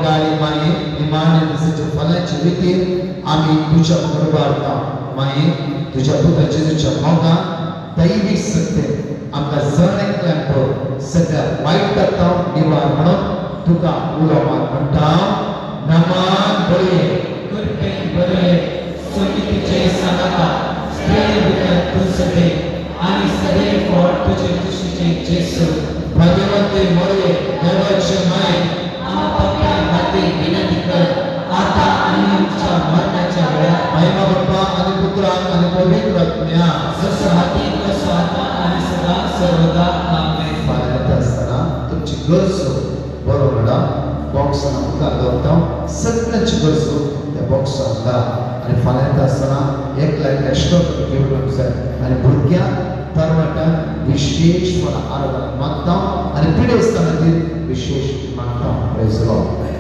मोगाळी माये, निमाणे दिसाच्या फाल्यांचे वितीर आमी तुज्या मुखार उबारता. माये, तुज्या पुता जेजूच्या मोगान दैवीक सत्य आमकां जण एकल्यांक सगळ्या वायट तत्वां निवार म्हणून तुका उलो मार म्हणटा. नमान बळये कृपेन भरले स्वामी तुझे सांगाता, स्त्रिये भितर तूं सदैव आनी सदैव फळ तुजे कुशीचे जेसू. भाग्यवंती मरिये, देवाचे माये, आम्हा पाप्यां खातीर विनंती कर, आता आनी आमच्या मरणाच्या वेळार. महिमा बाप्पा आनी पुत्राक आनी पवित्र आत्म्याक, जसो आदी तसो आता आनी सदा सर्वदा. आमेन. फाल्यां येता आसतना तुमची गरजो बरो म्हणा बॉक्सान मुखार दवरता, सगळ्यांची गरजो त्या बॉक्सान धा. आनी फाल्यां येता आसतना एकल्या एकल्या स्टॉक घेवन येवंक जाय. आनी भुरग्यांक तरणाट्यांक विशेश फाल्यां आराधना मागता आनी पिडेस्तां खातीर विशेश मागता. Praise Lord.